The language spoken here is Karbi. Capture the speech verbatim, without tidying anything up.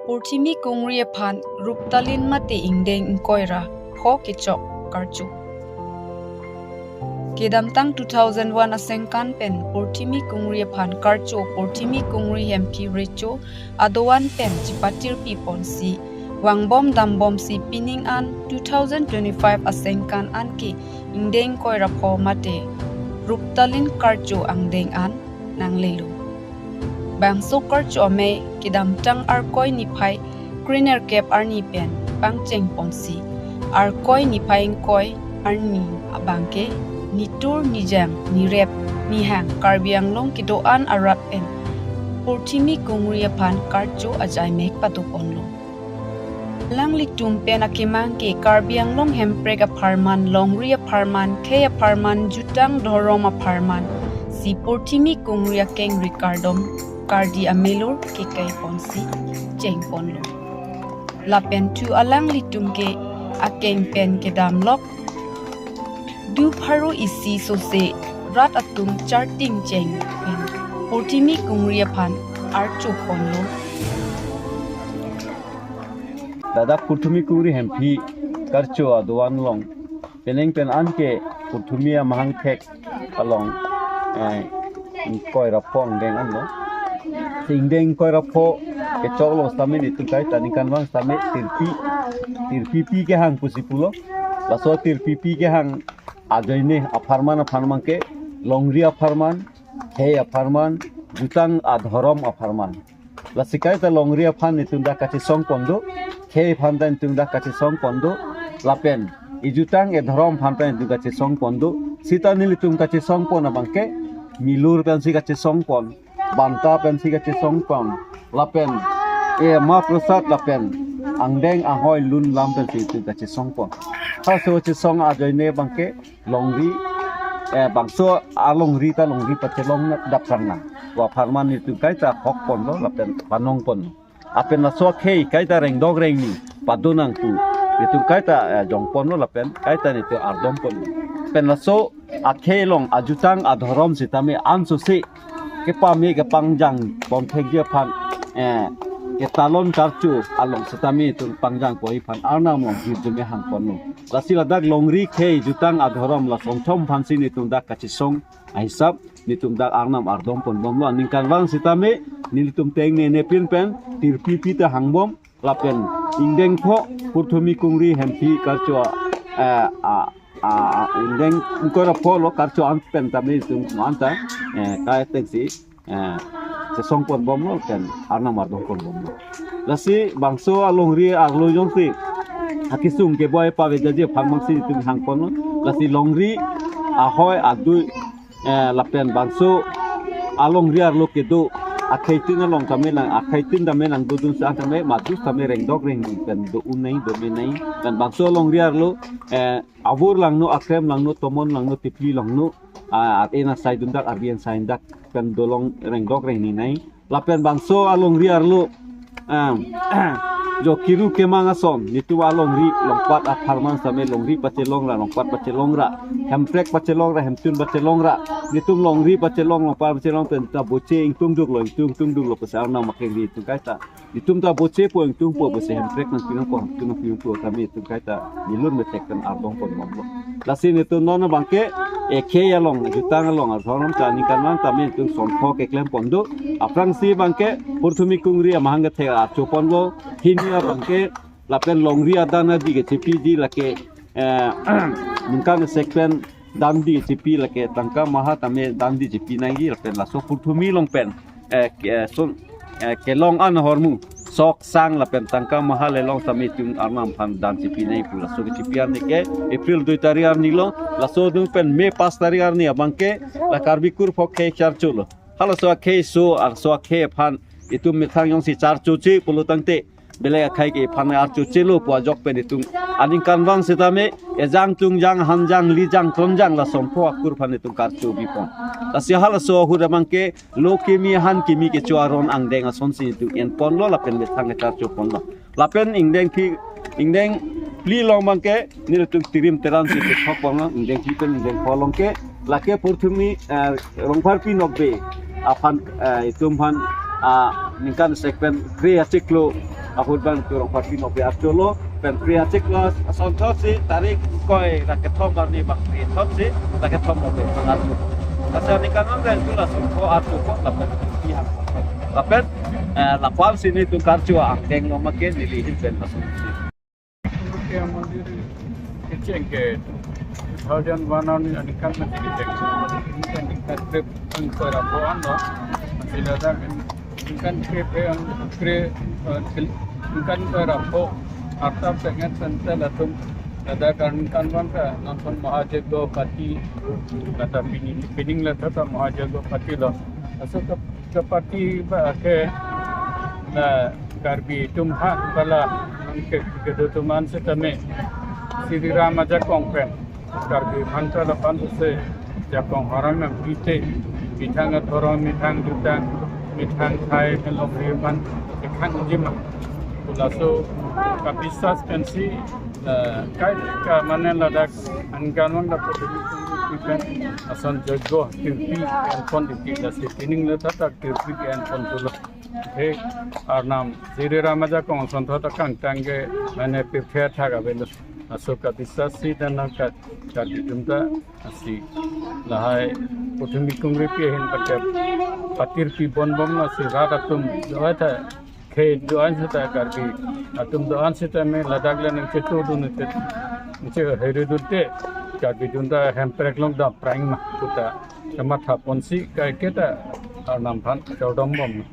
Purthimi Kungri aphan Ruptalin mate ingdeng ingkoi ra pho kechok karcho. Kedamtang two thousand one asengkan pen Purthimi Kungri aphan karcho Purthimi Kungri Hemphi Recho adovan pen chipatirpi ponsi vangbom dambomsi pining an two thousand twenty-five asengkan anke ingdeng ingkoi ra pho mate Ruptalin karcho angdeng an nanglelo. Bangso karcho amei kedamtang Arkoi niphai krenerkep arni pen pangcheng ponsi Arkoi niphai ingkoi arni abangke nitur nijang nirep nihang Karbi Anglong kedo-an arat pen Purthimi Kungri aphan karcho ajaimek pado ponlo. Alanglitum pen akemang ke Karbi Anglong Hemprek apharman, longri apharman, khei apharman, jutang dhorom apharman si Purthimi Kungri akengri kardom kardi amelur kekai ponsi cheng ponlo. Lapen thu alanglitum ke akeng pen kedam lok du pharo isi sose rat atum charting cheng pen Purthimi Kungri aphan archo ponlo. Ladak Purthimi Kungri Hemphi karcho adovan along penang pen anke Purthimi amahang thek along, eh, ingkoi ra pho angdeng anlo. Si ingdeng ingkoi ra pho kechoklo sitame nitum kaita ningkan vang sitame tirpi, tirpipi kehang pusi pulo. Laso tirpipi kehang ajoine apharman apharman ke longri apharman, khei apharman, jutang adhorom apharman. Lasi kaita longri aphan nitum dak kachesong pon do, khei aphan ta nitum dak kachesong pon do, lapen ejutang edhorom aphan ta nitum kachesong pon do, sita nelitum kachesong pon abangke milur pensi kachesong pon, banta pensi kachesong pon, lapen e ma prasad lapen angdeng ahoi lun lam pensi nitum kachesong pon. Halaso chesong ajoine abangke longri, eh, bangso alongri ta longri pachelong daprang nang. Apharman nitum kaita hok ponlo lapen panong ponlo. Lapen laso akhei kaita rengdok rengni pado nang pu nitum kaita, eh, jong ponlo lapen kaita nitum ardom ponlo. Lapen laso akhei along ajutang adhorom sitame ansose kepame kepangjang pon thekji aphan, eh, ketalon karcho along sitame nitum pangjang poi aphan Arnam along jirjume hang ponlo. Lasi ladak longri khei jutang adhorom lason thom aphansi nitum dak kachesong ahisap nitum dak Arnam ardom ponbomlo. Aningkan vang sitame nelitum tengne nepin pen tirpipi ta hangbom lapen ingdeng pho Purthimi Kungri Hemphi karcho, eh, a, a, ingdeng ingkoi ra pho lo karcho an pen tame nitum anta, eh, kai tensi, eh, chesong ponbomlo pen Arnam ardom ponbomlo. Lasi bangso alongri arlo jongsi akesung keboi pavejaji aphan mangsi nitum hang ponlo. Lasi longri ahoi adui, eh, lapen bangso alongri arlo kedo akheitin along tame nang, akheitin tame nangdodun sa tame madu tame rengdok rengni pen do un nai do me nai. Lapen bangso alongri arlo, eh, avur langno, akrem langno, tomon langno, tipli langno, ah, ar-en asai dundak, arbi an sai dundak pen dolong rengdok rengni nai. Lapen bangso alongri arlo, ah, jo kiru kemang ason nitum alongri longpat apharman sitame longri pachelong ra, longpat pachelong ra, hemprek pachelong ra, hemtun pachelong ra, nitum longri pachelong, longpat pachelong pen ta boche ingtung duklo, ingtung ingtung duklo pusi Arnam akengri nitum kaita nitum ta boche po ingtung po pusi hemprek nangpi nangpo, hemtun nangpi nangpo tame nitum kaita milur metek pen ardom ponbomlo. Lasi nitum non abangke, eh, khei along, jutang along, adhorom ta ningkan vang tame nitum son pho keklem pon do. Aphrangsi abangke Purthimi Kungri amahang kethek archo ponlo, hini abangke lapen longri adan adi kechepiji lake, eh, ningkan sek pen damdi chepi lake tangka maha tame damdi chepi nangji lapen laso Purthimi along pen, eh, ke-, eh, son, eh, kelong an ahormu sok sang lapen tangka maha le long tame nitum Arnam aphan dan chepi nangji pu laso kechepi arni ke April dui tarik arni lo, laso adung pen May pas tarik arni abangke la Karbi Kur pho khei charcho lo. Halaso akhei so, laso akhei aphan itum methang jongsi charchoche pulo tangte belek akhei ke aphan archochelo pu ajok pen itum aningkan vang sitame ejang tungjang hanjang lijang klonjang lason pho akur aphan itum karcho bipon. Lasi halaso ahut abangke lo kimi han kimi kecho aron angdeng asonsi itum en ponlo lapen methang kecharcho ponlo. Lapen ingdeng phi, ingdeng phli along abangke nelitum tirim teran si kethok ponlo, ingdeng phli pen ingdeng pho along ke lake Purthimi, eh, Rongpharpi Nokbe aphan, eh, itum aphan, ah, ningkan sek pen kre achiklo Ahut bang Rongpharpi Nokbe archolo, pen Phre Achiklo asonthotsi tarik ingkoi ra kethom arni bang Phre thotsi, ra kethom Nokbe bang archo. Lasi aningkanvang pen tu lason ko archo ko lapen pi hang. Lapen, eh, lapu-ansi nelitum karcho angkeng lo make neli ahin pen lasonsi. Murti Mundiri kecheng ke two thousand one arni aningkan mati kecheng. Aningkan, aningkan trip ang ko ra po an lo. Masih ada kan aningkan trip ke ang kre, eh, aningkan ko ra po. Arta pengen senta latum ada kan aningkanvang ke nonton Mahajogopati, kata pini, pining la thata Mahajogopati lo. Laso ke, kepati ba ke na Karbi atum ha bala nang ke, kedo atum an setame Sri Ram ajakong pen Karbi aphan ta lapu-an se jakong horang nangpite, methang athorong, methang dutang, methang thai, melok aphan kekhang jima. Laso kabisas pensi, eh, kai ka mane ladak aningkanvang lapu pen ason jogo tirpi enpon dikti, lasi pining le thata tirpi enpon thulo. He Arnam Sri Ram ajakong asonthot akangtang ke mane pirthe athak avelo. Laso kabisas si dan nang kat, kat atum ta asi lahai Puthumi Kungripi ahin patir, patirpi bonbom, lasi rat atum do-an ta, khei do-an seta, Karbi atum do-an setame ladak le nangchetudun te, nangcheheridun te, Karbi atum ta hemprek along dam prang ma puta kamatha ponsi kaiketa Arnam aphan chordombom.